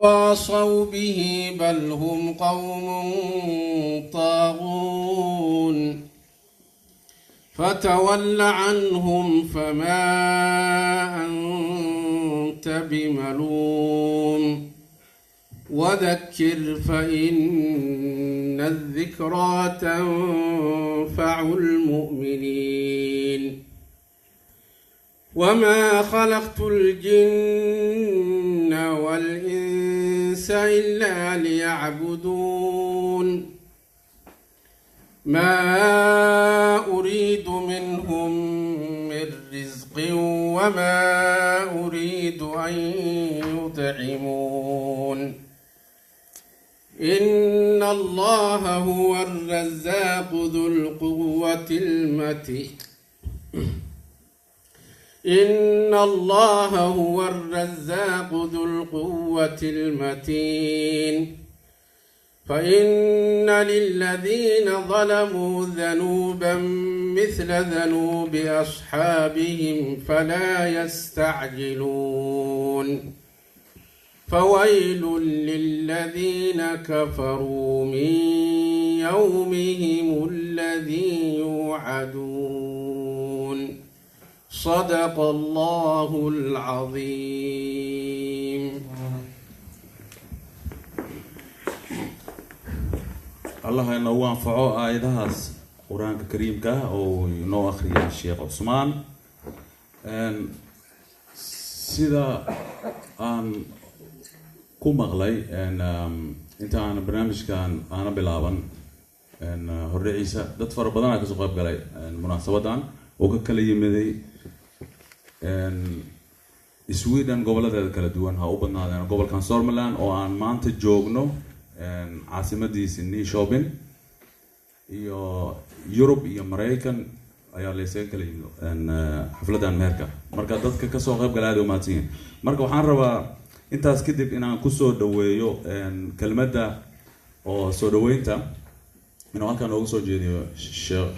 تواصوا به بل هم قوم طاغون. فتول عنهم فما أنت بملوم. وذكر فإن الذكرى تنفع المؤمنين. وما خلقت الجن والإنس إلا ليعبدون. ما أريد منهم من رزق وما أريد أن يطعمون. إن الله هو الرزاق ذو القوة المتين. إن الله هو الرزاق ذو القوة المتين. فإن للذين ظلموا ذنوبا مثل ذنوب أصحابهم فلا يستعجلون. فويل للذين كفروا من يومهم الذي يوعدون. صدق الله العظيم. Allah inoogu anfaco aayadahaas Qur-aanka Kariimka ah oo inoo akhriyay Sheekh Cusmaan. Sida aan ku maqlay inta aan barnaamijkan aana bilaaban hordhiciisa, dad fara badanaa kasoo qayb galay munaasabadan oo ka kala yimiday Sweden goboladeeda kala duwan, ha u badnaadeen gobolkan Somaliland oo aan maanta joogno caasimadiisa Nyköping, iyo Yurub iyo Maraykan ayaa la isaga kala yimid xafladan meherka. Marka dadka kasoo qayb gala aad u mahadsan yihiin. Marka waxaan rabaa intaas kadib inaan kusoo dhaweeyo kelmadda oo soo dhaweynta inuu halkan noogu soo jeediyo Sheekh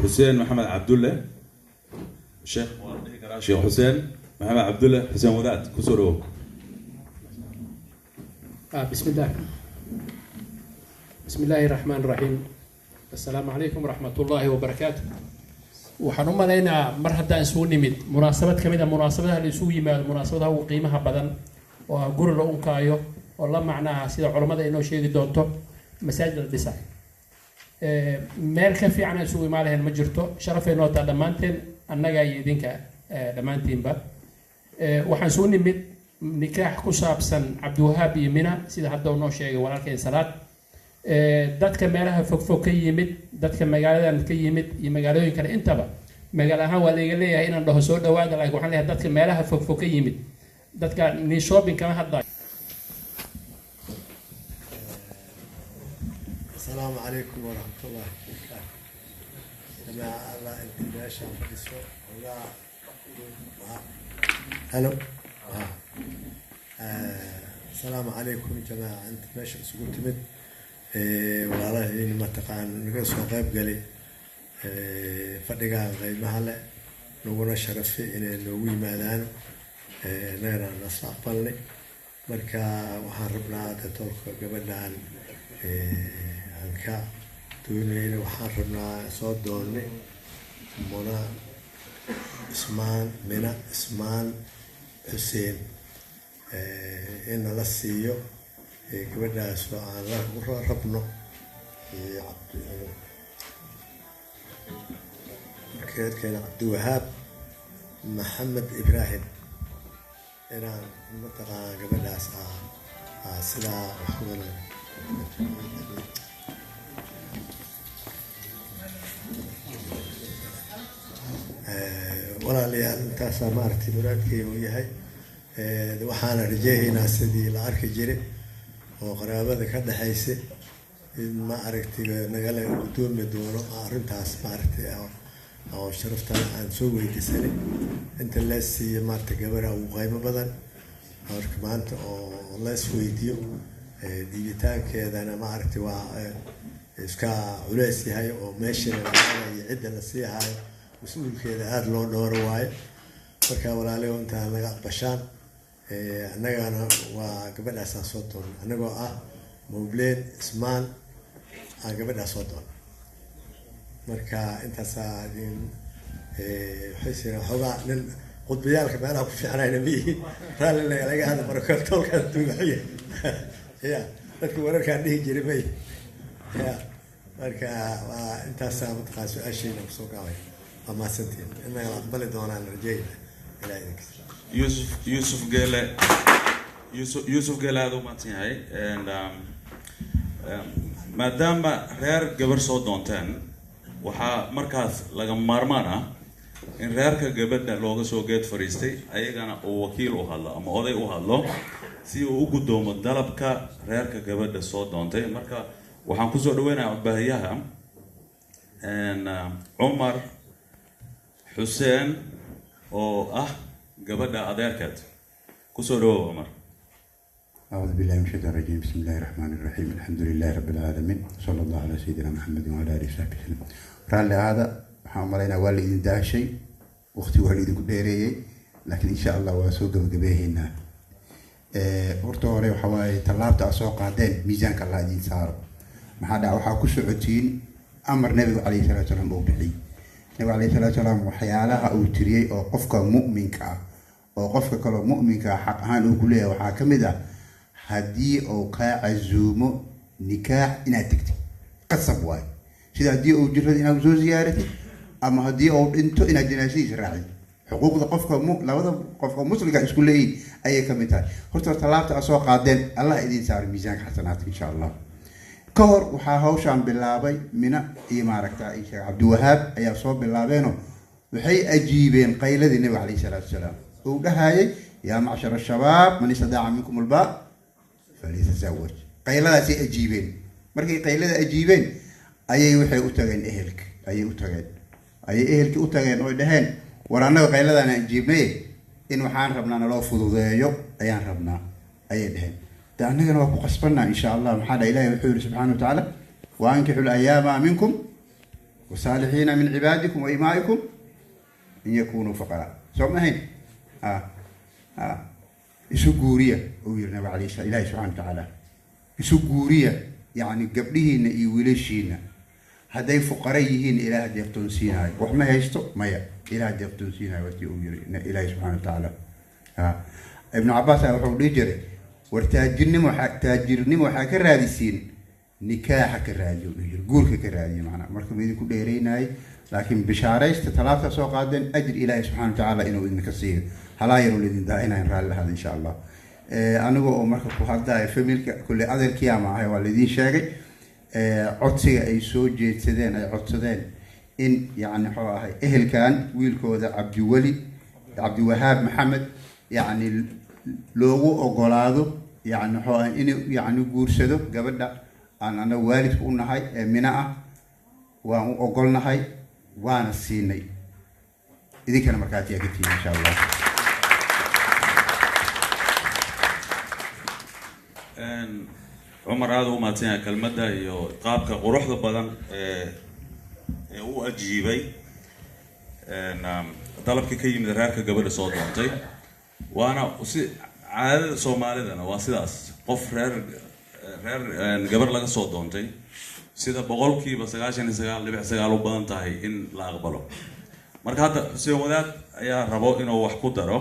Xuseen Maxamed Cabdulle. Sheekh waa la dhihi karaa, Sheekh Xuseen Maxamed Cabdulle Xuseen Wadaad, kusoo dhawow. بسم الله، بسم الله الرحمن الرحيم. السلام عليكم ورحمة الله وبركاته. Waxaan u malaynaa mar haddaan isugu nimid munaasabad ka mid a munaasabadaha la isugu yimaado, munaasabadaha ugu qiimaha badan oo ah guri la unkaayo oo la macnaha sida culammada inoo sheegi doonto masaajid la dhisayo, meel ka fiican aan isugu imaan lahayn ma jirto. Sharafay noo taa dhammaanteen, annaga iyo idinka dhammaantiinba. Waxaan isugu nimid nikaax ku saabsan Cabdiwahaab iyo Mina, sida hadda uu noo sheegay walaalkeen Salaad. Dadka meelaha fogfog ka yimid, dadka magaaladan ka yimid iyo magaalooyin kale intaba, magaalo ahaan waa layga leeyahay inaan dhaho soo dhawaada, laakiin waxaan leeyahay dadka meelaha fogfog ka yimid, dadka Nyköping kama hadlayo. Asalaamu calaykum waraxmatullahi wabarakaatu. Jamaaca Allah inta meesha fadhiso ogaa. Halo, asalaamu calaykum jamaaca inta meesha isugu timid, walaalahiin mataqaan naga soo qayb galay fadhigaan qiimaha leh, naguna sharafay inay noogu yimaadaan, innagana nasla aqbalnay. Marka waxaan rabnaa doctorka gabadhan aan ka doonayna, waxaan rabnaa soo doonnay Muna Ismaan, Mina Ismaan Xuseen, in nala siiyo gabadhaas oo aan la rabno reerkeena Cabdiwahaab Maxamed Ibraahim, inaan mataqaana gabadhaas sidaa wax ugana. Walaalayaal, intaasaa maaragtay muraadkeyga uu yahay. Waxaana rajeynaynaa sidii la arki jiray oo qaraabada ka dhexaysay in ma aragtay nagala gudoomi doono arrintaas maaragtay oo sharaftan aan soo weydiisanay inta lees siiyo maaragtay gabadha ugu qiimo badan. Marka maanta oo lees weydiiyo dhiibitaankeedana maaragtay waa iska culeys yahay oo meesha iyo cidda la sii hayo mas-uulkeeda aada loo dhooro waayo. Marka walaalayo, intaa naga aqbashaan. Annagana waa gabadhaasaan soo doonay, annagoo ah Mobleen Ismaan aan gabadhaas soo doonay. Marka intaasaa idin waxay sireen xoogaa nin khudbayaalka meelaha ku fiicnayna miyihi, raallina laga hada barokoolkaas duugaxuya ya dadka wararkaan dhihi jiray may ya. Marka waa intaasaa mataqaa su-aashiina kusoo gaabay. Waa mahadsantiin, innaga aqbali doonaan rajayna ilaa idinkiisa. Yusuf Geele, Yusuf Geele aada u mahadsan yahay. And maadaama reer gabar soo doonteen, waxaa markaas laga maarmaan ah in reerka gabadha looga soo geed fadhiistay ayagana uu wakiil u hadlo ama oday u hadlo si uu u guddoomo dalabka reerka gabadha soo doontay. Marka waxaan kusoo dhaweynayaa codbaahiyaha Cumar Xuseen oo ah gabadha adeerkeed. Kusoo dhawow, Cumar. أعوذ بالله من الشيطان الرجيم، بسم الله الرحمن الرحيم، الحمد لله رب العالمين، صلى الله على سيدنا محمد وعلى آله وصحبه وسلم. Raalli ahaada, waxaan u malaynaa waa la idin daashay, waqti waa la idinku dheereeyey, laakiin insha Allah waa soo gabagabeehaynaa. Horta hore waxa waaye tallaabta aad soo qaadeen miisaanka Allah idiin saaro. Maxaa dhaca, waxaa ku socotiin amar Nabigu calayhi salaatu salaam uu bixiyey. Nabigu calayhi salaatu salaam waxyaalaha uu tiriyey oo qofka mu'minka ah oo qofka kaloo mu'minka ah xaq ahaan uu ku leeyahay waxaa ka mid ah haddii uu kaa casuumo nikaax inaad tegtid, qasab waayo, sida haddii uu jirrada inaad soo ziyaaratid ama haddii uu dhinto inaad janaasadiisa raacdid. Xuquuqda qofka mu labada qofka muslimka isku leeyihin ayay ka mid tahay. Horta tallaabta aad soo qaadeen Allah idiin saaro miisaanka xasanaadka insha Allah. Ka hor waxaa hawshaan bilaabay Mina iyo maaragta sheekh Cabdiwahaab ayaa soo bilaabeenoo waxay ajiibeen qayladii Nabiga calayhi salaatu wasalaam uu dhahayay: "Yaa macshara ashabaab, man istadaaca minkum albaa falyatazawaj." Qayladaasay ajiibeen. Markay qaylada ajiibeen ayay waxay u tageen ehelka, ayay u tageen, ayay ehelkii u tageen oy dhaheen: "War, annaga qayladaan ajiibnay, in waxaan rabnaa naloo fududeeyo ayaan rabnaa," ayay dhaheen. De annagana waa ku qasbanaa insha Allah. Maxaa dha, Ilahi wuxuu yihi subxaana wa tacaala: "Waankixu layaama minkum wasaalixiina min cibaadikum wa imaa'ikum in yakunuu fuqaraa." Soo ma ahayn? A a isu guuriya uu yihi Nabig alayh sala Ilahi subxana wa tacaala, isu guuriya yacni gabdhihiina iyo wiilashiina hadday fuqara yihiin, Ilaah deeqtoonsiinaayo. Wax ma haysto maya, Ilaah deeqtoonsiinaayo watii uu yiri Ilaahi subxana wa tacaala. Ibnu Cabaas ayaa wuxuu dhihi jiray: "War, taajirnimo waxaa ka raadisiin nikaaxa ka raadiyo," dhihi jiray, guurka ka raadiyo macnaa. Marka ma idinku dheeraynayay, laakiin bishaaraysta talaabta soo qaadeen, ajir Ilaahi subxana wa tacaala inuu idinka siiyo. Halaa yaroo laydin daa-inayn, raalli lahaada insha Allah. Aniga oo marka ku hadlaya familka kulle, adeerkiyaama ahay, waa laydin sheegay codsiga ay soo jeedsadeen, ay codsadeen in yacni muxuu ahay ehelkan wiilkooda Cabdiweli Cabdiwahaab Maxamed yacni loogu ogolaado yacni muxuu ahay inuu yacni guursado gabadha aan anaga waalidka u nahay ee Mina ah. Waan u ogolnahay, waana siinay, idinkana markaatiyaa ka tihiin insha Allah. Cumar aada u mahadsan yahay kelmadda iyo qaabka quruxda badan ee u ajiibay dalabkii ka yimid reerka gabadha soo doontay. Waana si caadada Soomaalidana waa sidaas, qof reer gabar laga soo doontay sida 99.9% u badan tahay in la aqbalo. Marka hadda Xuseen Wadaad ayaa rabo inuu wax ku daro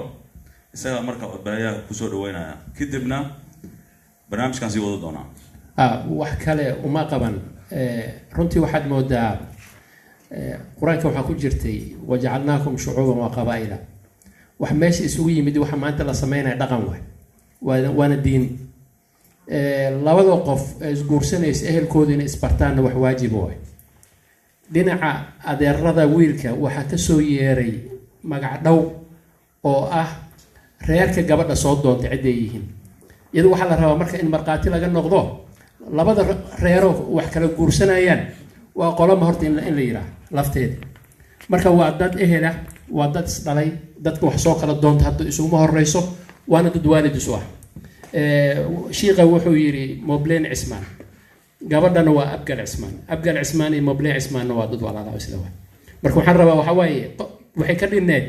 isaga, marka codbaayaha kusoo dhaweynaya, kadibna barnaamijkaan sii wada doonaa. Wax kale uma qaban. Runtii waxaad moodaa Qur-aanka waxaa ku jirtay "wajacalnaakum shucuuban wa qabaa'ila". Wax meesha isugu yimid, waxa maanta la sameynaya dhaqan waay, waana diin. Labada qof ee isguursanaysa ehelkooda inay isbartaanna wax waajib waay. Dhinaca adeerada wiilka waxaa kasoo yeeray magac dhow oo ah reerka gabadha soo doontay cidday yihiin. Iyada waxaa la rabaa marka in markhaati laga noqdo labada reero wax kala guursanayaan waa qolama horta in la yidhaah lafteeda. Marka waa dad ehel ah, waa dad isdhalay, dadka wax soo kala doonta hadda isuguma horeyso, waana dad waalid isu ah. Shiiqa wuxuu yidhi Mobleen Cismaan, gabadhana waa Abgal Cismaan. Abgal Cismaan iyo Mobleen Cismaanna waa dad walaala isla waay. Marka waxaan rabaa waxaa waaye waxay ka dhinneed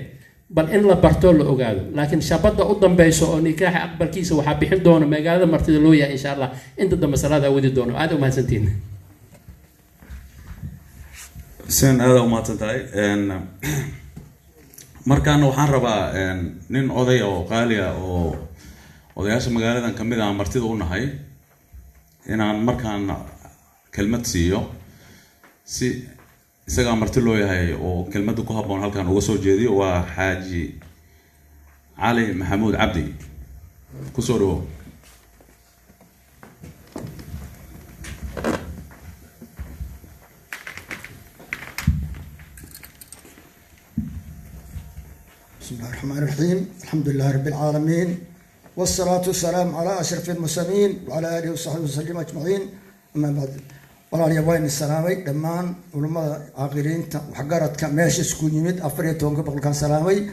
Bal in la barto, la ogaado, laakiin shabadda u dambeyso oo nikaaxa aqbalkiisa waxaa bixin doona magaalada martida loo yahay, insha Allah. Inta dambe salaada wadi doono. Aada umahadsantihin. Xuseen, aada umahadsan tahay. Markaana waxaan rabaa nin oday oo qaali ah oo odayaasha magaaladan kamid ah martida u nahay inaan markaan kelmad siiyo, si isagaa marti loo yahay oo kelmadda ku habboon halkan uga soo jeediyo. Waa Xaaji Cali Maxamuud Cabdi, kusoo dhawo. بسم الله الرحمن الرحيم، الحمد لله رب العالمين، والصلاة والسلام على أشرف المرسلين وعلى آله وصحبه وسلم أجمعين، أما بعد. Walaalayaal, waan salaamay dhammaan culimmada, caaqiliinta, waxgaradka meesha isku yimid, 14-ka boqolkaan salaamay.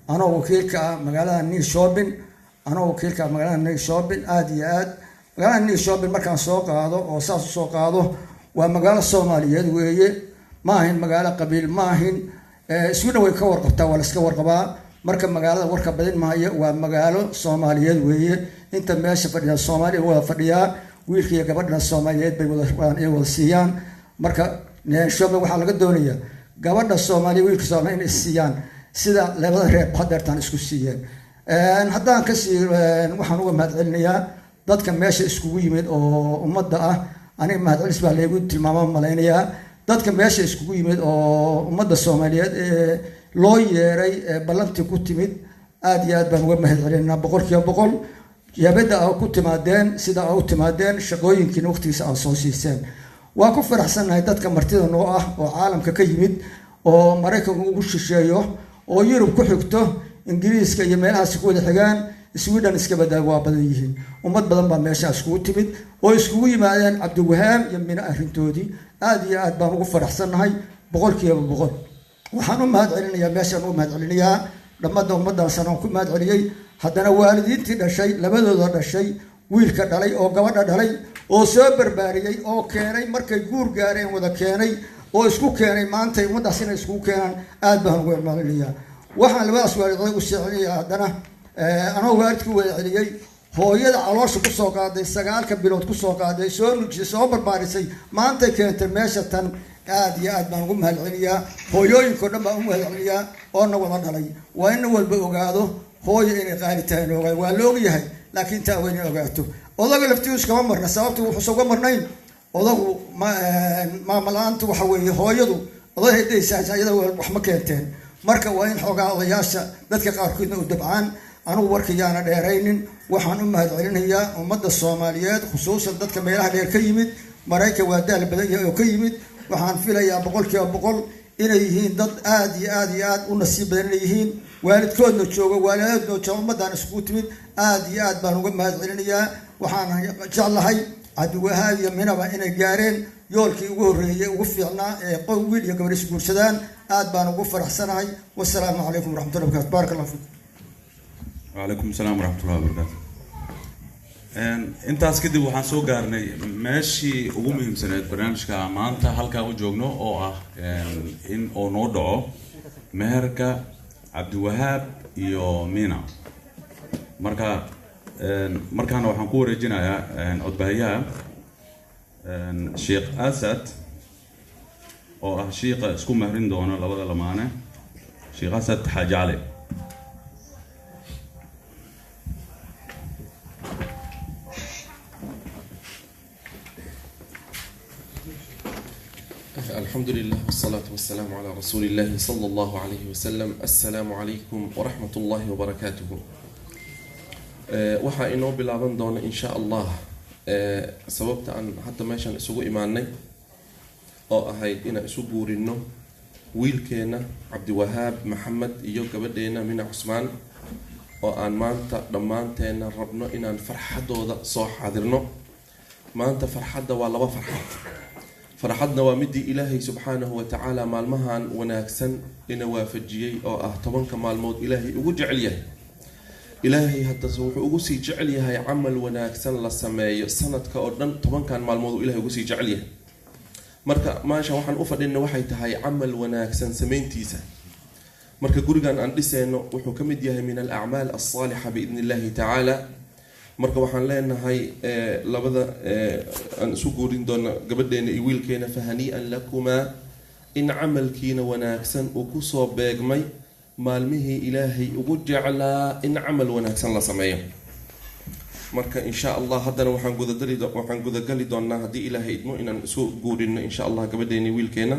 Anoo wakiilka ah magaalada Nyköping, anoo wakiilka ah magaalada Nyköping, aada iyo aad magaalada Nyköping markaan soo qaado oo saas usoo qaado, waa magaalo Soomaaliyeed weeye, ma ahin magaalo qabiil, ma ahin. Sweden way ka warqabtaa, waa la iska warqabaa. Marka magaalada warka badin maayo, waa magaalo Soomaaliyeed weeye. Inta meesha fadhiya Soomaaliya wada fadhiyaa, wiilka iyo gabadhana Soomaaliyeed bay wada inay wada siiyaan. Marka Nyköping waxaa laga doonayaa gabadha Soomaaliya, wiilka Soomaaliya inay siiyaan sida labada reer hadeertaan isku siiyeen. Haddaan kasii, waxaan uga mahadcelinayaa dadka meesha iskugu yimid oo ummadda ah. Aniga mahadcelis baa laygu tilmaama malaynayaa. Dadka meesha iskugu yimid oo ummadda Soomaaliyeed ee loo yeeray ee ballantii ku timid, aada iyo aad baan uga mahad celinaynaa 100%. Yaabada aa ku timaadeen, sida aa u timaadeen, shaqooyinkiina waqtigiisa aad soo siiseen, waa ku faraxsannahay. Dadka martida noo ah oo caalamka ka yimid, oo Maraykanku ugu shisheeyo, oo Yurub ku xigto, Ingiriiska iyo meelahaasi ku wada xigaan, Sweden iska badaa, waa badan yihiin. Ummad badan baa meesha iskugu timid oo iskugu yimaadeen Cabdiwahaab iyo Mino arrintoodii. Aada iyo aad baan ugu faraxsannahay 100%. Waxaan u mahad celinayaa, meeshaan ugu mahad celinayaa dhammadda ummaddaasaan aan ku mahad celiyey. Haddana waalidiintii dhashay, labadooda dhashay, wiilka dhalay oo gabadha dhalay oo soo barbaariyey oo keenay, markay guur gaareen wada keenay oo isku keenay, maantay ummaddaas inay iskugu keenaan, aad baan ugu mahadcelinayaa. Waxaan labadaas waalidood u sii celinayaa haddana, anoo waalidku wada celiyey, hooyada caloosha kusoo qaaday, 9-ka bilood kusoo qaaday, soo nujisay, soo barbaarisay, maantay keentay meesha tan, aad iyo aad baan ugu mahad celiyaa. Hooyooyinka o dhan baan u mahad celiyaa oo na wada dhalay. Waa in walba ogaado hooyo inay qaali tahay, na ogaado. Waa la ogyahay, laakiin taa waa inay ogaato. Odaga laftiisu kama marna. Sababta wuxuusa uga marnayn odagu maamala-aantu waxa weeye hooyadu oday haydaysaa, iyada wax ma keenteen. Marka waa in xoogaa odayaasha dadka qaarkoodna u dabcaan. Anigu warka yaana dheeraynin. Waxaan u mahad celinayaa ummadda Soomaaliyeed, khusuusan dadka meelaha dheer ka yimid. Maraykan waa daal badan yahay oo ka yimid. Waxaan filayaa 100% inay yihiin dad aada iyo aada iyo aad u nasiib badan, inay yihiin waalidkoodna joogo, waalidoodna joogo, ummaddaan iskugu timid. Aada iyo aad baan uga mahad celinayaa. Waxaan jeclahay Cabdiwahaab iyo Minaba inay gaareen yoolkii ugu horreeyey, ugu fiicnaa ee qow wiil iyo gabar isguursadaan. Aad baan ugu faraxsanahay. Wasalaamu calaykum waraxmatullahi wabarakatu. Baaraka Allah fiikum. Wacalaykum asalaam waraxmatullahi wabarakaatu. Intaas kadib waxaan soo gaarnay meeshii ugu muhiimsaneed barnaamijka maanta halkaa u joogno, oo ah in uu noo dhaco meherka Cabdiwahaab iyo Mina. Marka markaana waxaan ku wareejinayaa codbahayaha Sheekh Asad, oo ah shiiqa isku mehrin doona labada lamaane, Sheekh Asad Xaaji Cali. الحمد لله والصلاة والسلام على رسول الله صلى الله عليه وسلم. السلام عليكم ورحمة الله وبركاته. Waxaa inoo bilaaban doona, insha Allah, sababta aan hadda meeshaan isugu imaanay, oo ahayd inaan isu guurino wiilkeena Cabdiwahaab Maxamed iyo gabadheena Mina Cusmaan, oo aan maanta dhammaanteena rabno inaan farxadooda soo xaadirno. Maanta farxadda waa laba farxad. Farxadna waa midii Ilaahay subxaanahu wa tacaala maalmahan wanaagsan ina waafajiyey, oo ah 10-ka maalmood Ilaahay ugu jecel yahay. Ilaahay haddase wuxuu ugu sii jecel yahay camal wanaagsan la sameeyo sanadka oo dhan, 10-kan maalmood uu Ilahay ugu sii jecel yahay. Marka maasha waxaan u fadhina waxay tahay camal wanaagsan samayntiisa. Marka gurigan aan dhisayno wuxuu ka mid yahay min alacmaal alsaalixa biidni illahi tacaala. Marka waxaan leenahay labada aan isu guurin doono, gabadheena iyo wiilkeena, fahanii'an lakumaa, in camalkiina wanaagsan uu kusoo beegmay maalmihii Ilaahay ugu jeclaa in camal wanaagsan la sameeyo. Marka insha Allah haddana waxaan gudagali doonaa, haddii Ilaahay idmo, inaan isu guurino insha Allah gabadheena iyo wiilkeena.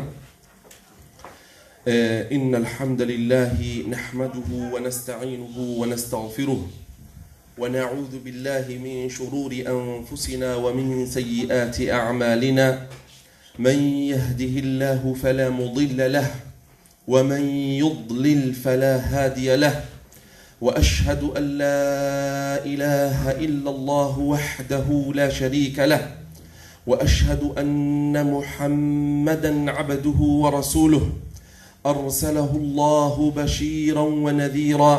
إن الحمد لله نحمده ونستعينه ونستغفره ونعوذ بالله من شرور أنفسنا ومن سيئات أعمالنا، من يهده الله فلا مضل له ومن يضلل فلا هادي له، وأشهد أن لا إله إلا الله وحده لا شريك له، وأشهد أن محمدا عبده ورسوله، أرسله الله بشيرا ونذيرا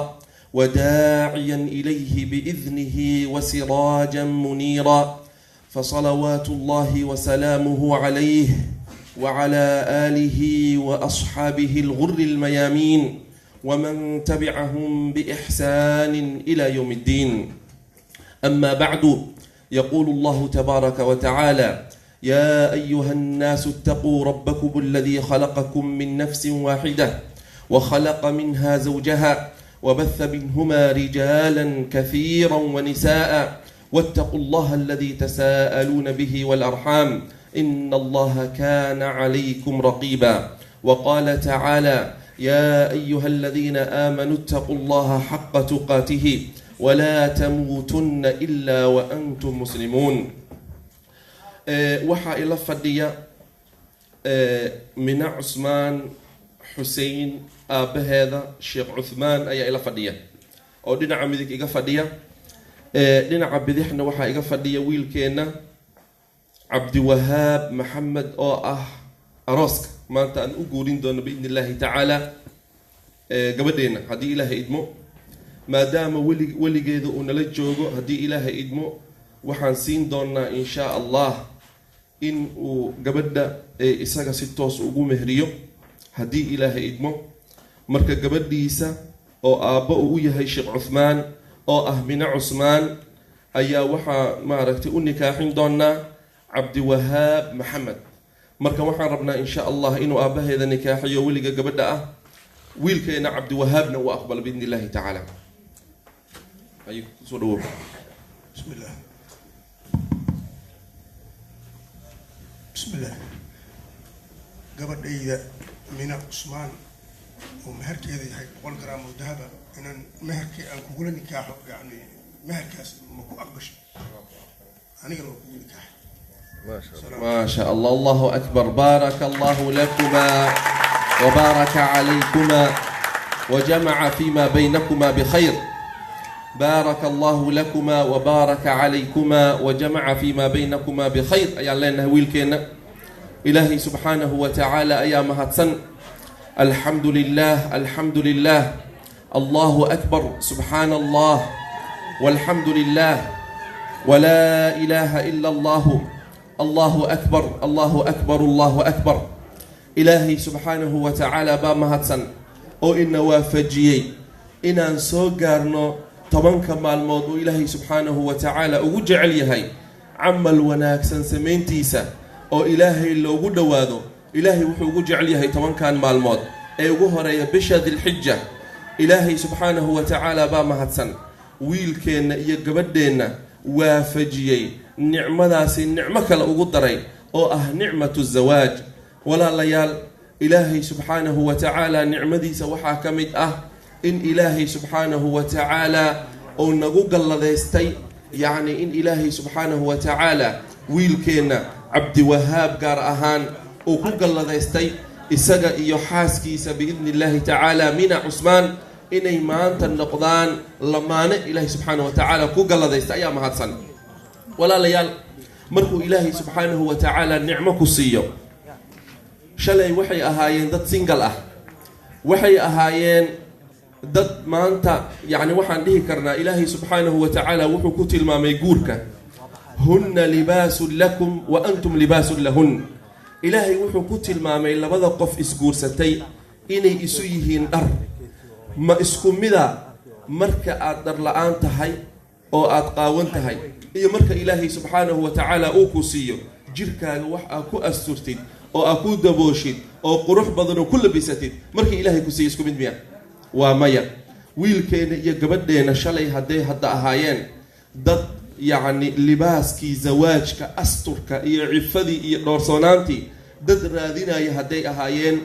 وداعيا إليه بإذنه وسراجا منيرا، فصلوات الله وسلامه عليه وعلى آله وأصحابه الغر الميامين ومن تبعهم بإحسان إلى يوم الدين. أما بعد، يقول الله تبارك وتعالى: يا أيها الناس اتقوا ربكم الذي خلقكم من نفس واحدة وخلق منها زوجها وبث منهما رجالا كثيرا ونساء، واتقوا الله الذي تساءلون به والأرحام إن الله كان عليكم رقيبا. وقال تعالى: يا أيها الذين آمنوا اتقوا الله حق تقاته ولا تموتن إلا وأنتم مسلمون. Waxaa ila fadhiya Mina Cusmaan Xussein, aabbaheeda Sheekh Cuthmaan ayaa ila fadhiya oo dhinaca midig iga fadhiya. Dhinaca bidixna waxaa iga fadhiya wiilkeenna Cabdiwahaab Maxamed oo ah arooska maanta aan u guurin doono biidni illaahi tacaala gabadheena, haddii Ilaahay idmo. Maadaama weligeeda uu nala joogo, haddii Ilaahay idmo, waxaan siin doonaa insha Allah in uu gabadha isaga si toos ugu mehriyo, haddii Ilaahay idmo. Marka gabadhiisa oo aabbo uu u yahay Sheekh Cuthmaan oo ah Mina Cusmaan ayaa waxaa maaragtay u nikaaxin doonaa Cabdiwahaab Maxamed. Marka waxaan rabnaa insha Allah inuu aabbaheeda nikaaxiyo, weliga gabadha ah, wiilkeena Cabdiwahaabna uu aqbalo biidni illahi tacaala. Ayuu kusoo dhawow. بسم الله، بسم الله. Gabadhayda Mina Cusmaan oo meherkeeda yahay 100 garaam oo dahaba, inaan meherkii aan kugula nikaaxo, yani meherkaas ma ku aqbashay? Anigana waa kugu nikaaxay. ما شاء الله، الله أكبر. بارك الله لكما وبارك عليكما وجمع فيما بينكما بخير. بارك الله لكما وبارك عليكما وجمع فيما بينكما بخير ayaan leenahay wiilkeenna. Ilaahay subxaanahu wa tacaala ayaa mahadsan. Alxamdu lilah, alxamdu lilah, allahu akbar, subxaana Allah walxamdu lilah, walaa ilaaha ila allahu, allahu akbar, allahu akbar, allahu akbar. Ilaahay subxaanahu wa tacaala baa mahadsan oo ina waafajiyey inaan soo gaarno 10-ka maalmood oo Ilaahay subxaanahu wa tacaala ugu jecel yahay camal wanaagsan samayntiisa oo Ilaahay loogu dhowaado. Ilaahay wuxuu ugu jecel yahay 10-kan maalmood ee ugu horeeya bisha Dilxija. Ilaahay subxaanahu wa tacaala baa mahadsan wiilkeenna iyo gabadheenna waafajiyey nicmadaasi, nicmo kale ugu daray oo ah nicmatu zawaaj. Walaalayaal, Ilaahay subxaanahu wa tacaala nicmadiisa waxaa ka mid ah in Ilaahay subxaanahu wa tacaala uu nagu galladaystay, yacni in Ilaahay subxaanahu wa tacaala wiilkeenna Cabdiwahaab gaar ahaan uu ku galladaystay isaga iyo xaaskiisa biidni illaahi tacaala Mina Cusmaan inay maanta noqdaan lamaane Ilaahay subxaanahu wa tacaala ku galladaystay ayaa mahadsan. Walaalayaal, markuu Ilaahay subxaanahu wa tacaala nicmo ku siiyo, shalay waxay ahaayeen dad single ah, waxay ahaayeen dad maanta, yacni waxaan dhihi karnaa Ilaahay subxaanahu wa tacaala wuxuu ku tilmaamay guurka: hunna libaasun lakum wa antum libaasun lahun. Ilaahay wuxuu ku tilmaamay labada qof isguursatay inay isu yihiin dhar. Ma isku mida marka aad dhar la-aan tahay oo aad qaawan tahay iyo marka Ilaahay subxaanahu wa tacaala uu ku siiyo jirkaaga wax aad ku asturtid oo aad ku dabooshid oo qurux badan oo ku labisatid? Markii Ilaahay ku siiyo isku mid miya? Waa maya. Wiilkeenna iyo gabadheenna shalay hadday hadda ahaayeen dad yacni libaaskii zawaajka, asturka iyo cifadii iyo dhoorsoonaantii dad raadinaya hadday ahaayeen,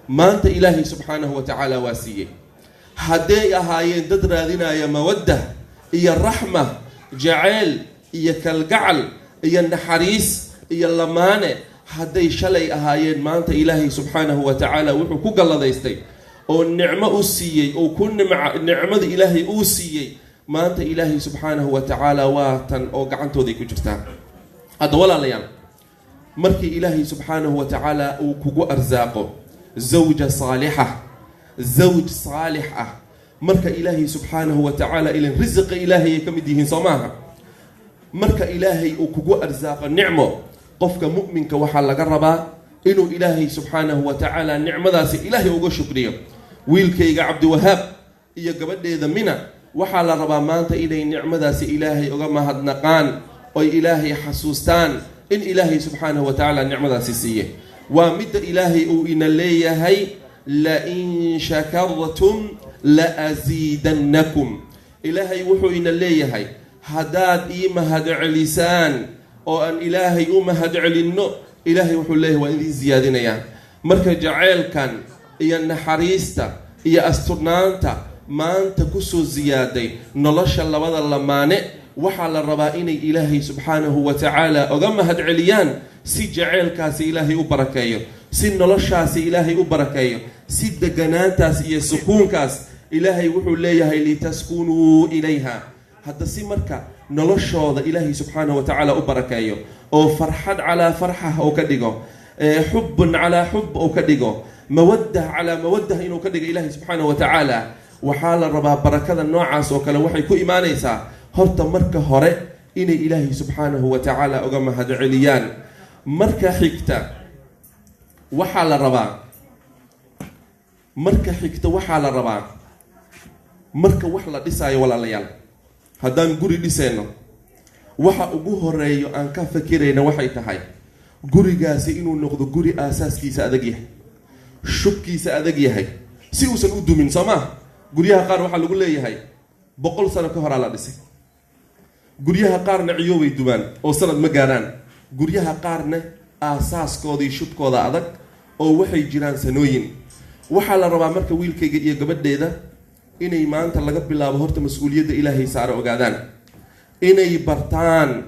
maanta Ilaahay subxaanahu wa tacaala waa siiyey. Hadday ahaayeen dad raadinaya mawadda iyo raxma, jaceyl iyo kalgacal iyo naxariis iyo lamaane hadday shalay ahaayeen, maanta Ilaahay subxaanahu wa tacaala wuxuu ku galladaystay oo nicmo u siiyey oo ku nimca nicmada Ilaahay uu siiyey, maanta Ilaahay subxaanahu wa tacaala waa tan oo gacantooday ku jirtaa. Hadda walaalayaal, markii Ilaahay subxaanahu wa tacaala uu kugu arsaaqo zawja saalixa, zawj saalix ah, marka Ilaahay subxaanahu wa tacaala, ilan risiqa Ilaahay ay ka mid yihiin, soo maaha? Marka Ilaahay uu kugu arsaaqo nicmo, qofka mu'minka waxaa laga rabaa inuu Ilaahay subxaanahu wa tacaala nicmadaasi Ilaahay uga shukriyo. Wiilkayga Cabdiwahaab iyo gabadheeda Mina waxaa la rabaa maanta inay nicmadaasi Ilaahay uga mahadnaqaan oy Ilaahay xasuustaan in Ilaahay subxaanahu wa tacaala nicmadaasi siiye. Waa midda Ilaahay uu ina leeyahay: "Lain shakartum la asiidannakum." Ilaahay wuxuu ina leeyahay, haddaad ii mahadcelisaan oo aan Ilaahay u mahadcelinno, Ilaahay wuxuu leeyahay waan idiin siyaadinayaa. Marka jaceylkan iyo naxariista iyo asturnaanta maanta kusoo siyaaday nolosha labada lamaane, waxaa la rabaa inay Ilaahay subxaanahu wa tacaala oga mahadceliyaan, si jaceylkaasi Ilaahay u barakeeyo, si noloshaasi Ilaahay u barakeeyo, si deganaantaas iyo sukuunkaas. Ilaahay wuxuu leeyahay: "Litaskunuu ilayha." Hadda si marka noloshooda Ilaahay subxaanahu wa tacaala u barakeeyo oo farxad calaa farxah oo ka dhigo, xubun calaa xub oo ka dhigo, mawaddah calaa mawaddah inuu ka dhigo Ilaahay subxaanahu wa tacaala, waxaa la rabaa barakada noocaas oo kale waxay ku imaanaysaa horta marka hore inay Ilaahay subxaanahu wa tacaala uga mahadceliyaan. Marka xigta waxaa la rabaa, marka xigta waxaa la rabaa, marka wax la dhisaayo, walaalayaal, haddaan guri dhisayno, waxa ugu horeeyo aan ka fakirayna waxay tahay gurigaasi inuu noqdo guri aasaaskiisa adag yahay, shubkiisa adag yahay, si uusan u dumin, soo maa? Guryaha qaar waxaa lagu leeyahay 100 sano ka horaa la dhisay. Guryaha qaarna ciyoobay dumaan oo sanad ma gaaraan. Guryaha qaarna aasaaskoodii shubkooda adag oo waxay jiraan sanooyin. Waxaa la rabaa marka wiilkayga iyo gabadheeda inay maanta laga bilaabo horta mas-uuliyadda Ilaahay saare ogaadaan, inay bartaan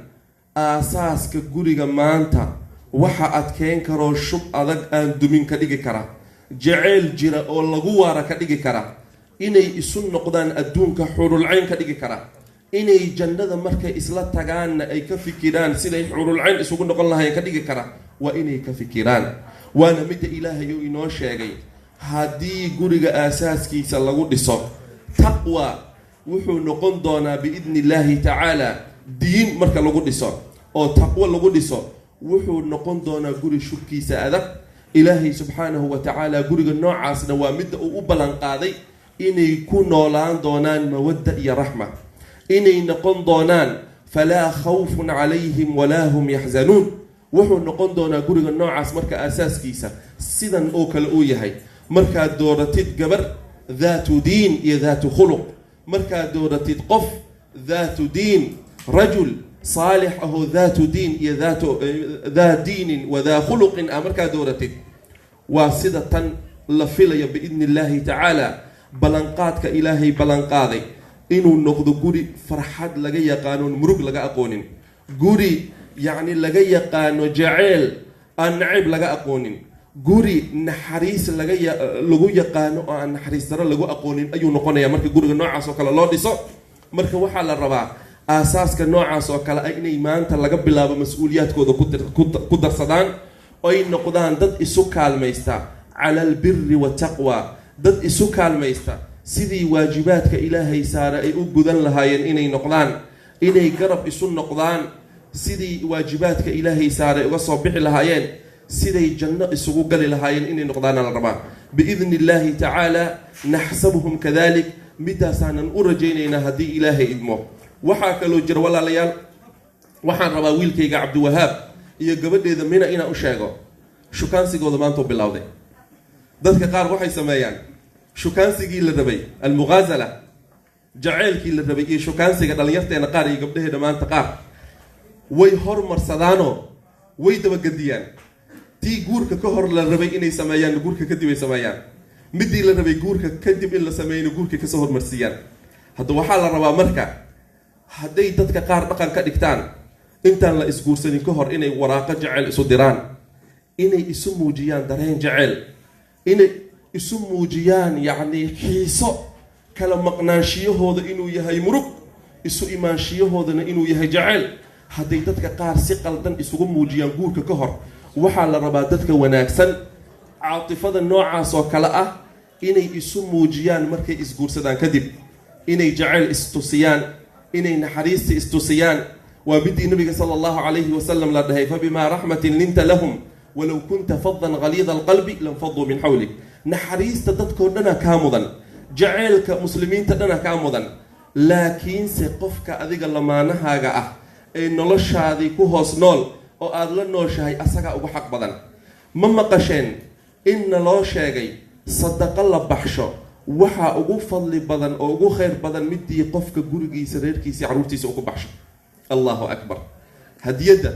aasaaska guriga maanta waxa adkeyn karoo shub adag aan dumin ka dhigi kara, jaceyl jira oo lagu waara ka dhigi kara, inay isu noqdaan adduunka xurulcayn ka dhigi kara, inay jannada markay isla tagaanna ay ka fikiraan siday xurulcayn isugu noqon lahayen ka dhigi kara, waa inay ka fikiraan. Waana midda Ilaahay uu inoo sheegay: haddii guriga aasaaskiisa lagu dhiso taqwa, wuxuu noqon doonaa biidni Illaahi tacaala, diin marka lagu dhiso oo taqwo lagu dhiso, wuxuu noqon doonaa guri shubkiisa adag. Ilaahay subxaanahu wa tacaala guriga noocaasna waa midda uu u ballanqaaday inay ku noolaan doonaan mawadda iyo raxma, inay noqon doonaan "falaa khawfun calayhim walaa hum yaxzanuun". Wuxuu noqon doonaa guriga noocaas marka aasaaskiisa sidan oo kale uu yahay. Markaad dooratid gabar daatu diin iyo daatu khuluq, markaad dooratid qof daatu diin, rajul saalix ahoo daatu diin iyo daa diinin wa daa khuluqin ah markaad dooratid, waa sida tan la filayo biidni Illaahi tacaala, ballanqaadka Ilaahay ballanqaaday inuu noqdo guri farxad laga yaqaano, murug laga aqoonin, guri yacni laga yaqaano jaceyl aan nacayb laga aqoonin, guri naxariis lagu yaqaano oo aan naxariis daro lagu aqoonin ayuu noqonaya marka guriga noocaas oo kale loo dhiso. Marka waxaa la rabaa aasaaska noocaas oo kale ah inay maanta laga bilaabo mas-uuliyaadkooda ku darsadaan, oy noqdaan dad isu kaalmaysta cala albiri wataqwa, dad isu kaalmaysta sidii waajibaadka Ilaahay saare ay u gudan lahaayeen inay noqdaan, inay garab isu noqdaan sidii waajibaadka Ilaahay saaray uga soo bixi lahaayeen, siday janno isugu gali lahaayeen inay noqdaana la rabaa. Biidni Illaahi tacaala naxsabuhum kadalik. Midaasaanan u rajaynaynaa haddii Ilaahay idmo. Waxaa kaloo jira, walaalayaal, waxaan rabaa wiilkayga Cabdiwahaab iyo gabadheeda Mina inaan u sheego shukaansigooda maanta u bilowday. Dadka qaar waxay sameeyaan shukaansigii la rabay, almuqaasala, jaceylkii la rabay iyo shukaansiga dhallinyarteena qaar iyo gabdhaheena maanta qaar way hormarsadaanoo way dabagediyaan. Tii guurka ka hor la rabay inay sameeyaan, guurka kadib ay sameeyaan. Midii la rabay guurka kadib in la sameeyana, guurka kasoo hormarsiiyaan. Hadda waxaa la rabaa marka, hadday dadka qaar dhaqan ka dhigtaan intaan la isguursanin ka hor inay waraaqo jecel isu diraan, inay isu muujiyaan dareen jecel, inay isu muujiyaan yacni xiiso, kala maqnaanshiyahooda inuu yahay murug, isu imaanshiyahoodana inuu yahay jecel, hadday dadka qaar si qaldan isugu muujiyaan guurka ka hor, waxaa la rabaa dadka wanaagsan caatifada noocaas oo kale ah inay isu muujiyaan markay isguursadaan kadib, inay jacayl istusiyaan, inay naxariista istusiyaan. Waa midii Nabiga sala Allahu calayhi wasalam la dhahay: "Fabimaa raxmatin linta lahum walow kunta fadan ghaliida alqalbi lanfaduu min xawlik." Naxariista dadkoo dhanaa kaa mudan, jaceylka muslimiinta dhanaa kaa mudan, laakiinse qofka adiga lamaanahaaga ah ee noloshaadii ku hoos nool oo aada la nooshahay, asagaa ugu xaq badan. Ma maqasheen inna loo sheegay sadaqo la baxsho waxaa ugu fadli badan oo ugu khayr badan midii qofka gurigiisa, reerkiisa, carruurtiisa uu ku baxsho? Allahu akbar! Hadiyadda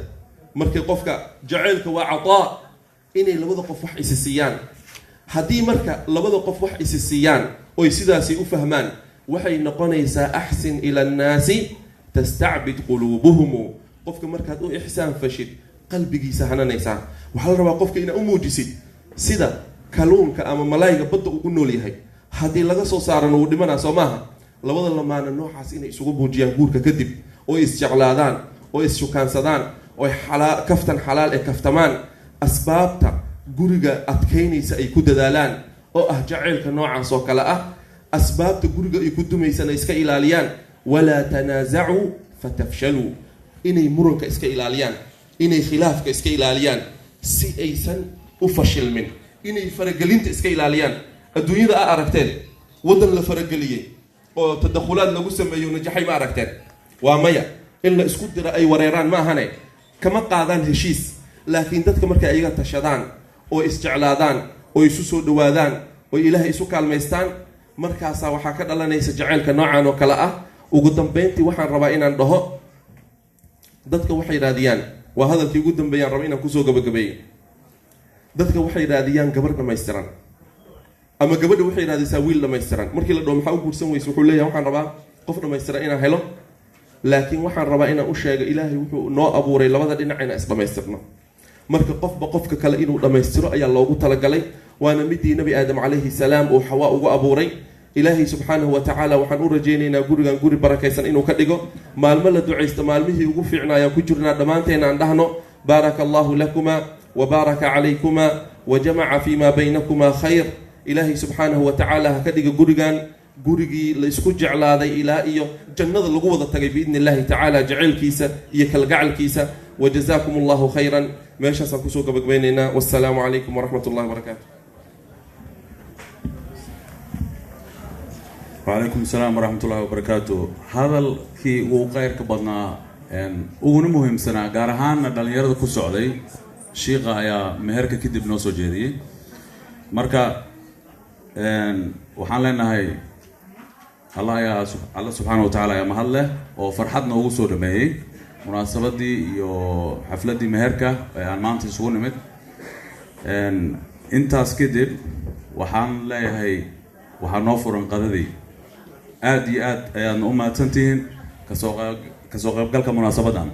markay qofka jaceylka waa cataa, inay labada qof wax isi siiyaan. Haddii marka labada qof wax isi siiyaan oy sidaasi u fahmaan, waxay noqonaysaa "axsin ila annaasi tastacbid quluubuhum". Qofka markaad u ixsaan fashid, qalbigiisa hananaysaa. Waxaa la rabaa qofka inaad u muujisid sida kaluunka ama malaayga badda ugu nool yahay. Haddii laga soo saarana wuu dhimanaa, soo maaha? Labada lamaana noocaas inay isugu muujiyaan guurka kadib, oo isjeclaadaan oo isshukaansadaan oo kaftan xalaal ee kaftamaan, asbaabta guriga adkaynaysa ay ku dadaalaan oo ah jaceylka noocaas oo kale ah, asbaabta guriga ay ku dumaysana iska ilaaliyaan. "Walaa tanaasacuu fatafshaluu." Inay muranka iska ilaaliyaan, inay khilaafka iska ilaaliyaan si aysan u fashilmin, inay faragelinta iska ilaaliyaan. Adduunyada a aragteen waddan la farageliyey oo tadakhulaad lagu sameeyo najaxay? Ma aragteen? Waa maya. In la isku diro ay wareeraan ma ahane, kama qaadaan heshiis. Laakiin dadka markay ayaga tashadaan oo isjeclaadaan oo isu soo dhawaadaan oo Ilaahay isu kaalmaystaan, markaasaa waxaa ka dhalanaysa jaceylka noocan oo kale ah. Ugu dambeyntii waxaan rabaa inaan dhaho, dadka waxay raadiyaan, waa hadalkii ugu dambeeyaan raba inaan kusoo gabagabeeyo, dadka waxay raadiyaan gabar dhammaystiran ama gabadha waxay raadisaa wiil dhammaystiran. Markii la dhaho "Maxaa u guursan weyse?", wuxuu leeyahay: "Waxaan rabaa qof dhammaystiran inaan helo." Laakiin waxaan rabaa inaan u sheego, Ilaahay wuxuu noo abuuray labada dhinac inaan isdhammaystirno. Marka qofba qofka kale inuu dhammaystiro ayaa loogu talagalay, waana midii Nebi Aadam calayhi salaam uu Xawaa ugu abuuray. Ilaahay subxaanahu wa tacaala waxaan u rajaynaynaa gurigan guri barakaysan inuu ka dhigo. Maalmo la ducaysto maalmihii ugu fiicnaayaan ku jirnaa. Dhammaanteena aan dhahno: baaraka Allahu lakuma wa baaraka calaykuma wa jamaca fii baynakuma khayr. Ilaahay subxaanahu wa tacaala ha ka dhiga gurigan gurigii la isku jeclaaday ilaa iyo jannada lagu wada tagay, biidni Illahi tacaala, jaceylkiisa iyo kalgacalkiisa. Wajazaakum Allahu khayran. Meeshaasaan kusoo gabagabaynaynaa. Wassalaamu calaykum waraxmat ullahi wabarakaatu. Wacalaykum asalaam waraxmat ullahi wabarakaatu. Hadalkii ugu khayrka badnaa, uguna muhiimsanaa, gaar ahaanna dhallinyarada ku socday, shiiqa ayaa meherka kadib noo soo jeediyey. Marka waxaan leenahay Allah ayaa, Alla subxaana wa tacala ayaa mahad leh oo farxad noogu soo dhameeyey munaasabadii iyo xafladdii meherka ee aan maanta isugu nimid. Intaas kadib waxaan leeyahay waxaa noo furan qadadii. Aad iyo aad ayaadna u mahadsantihiin kasoo qaybgalka munaasabaddan.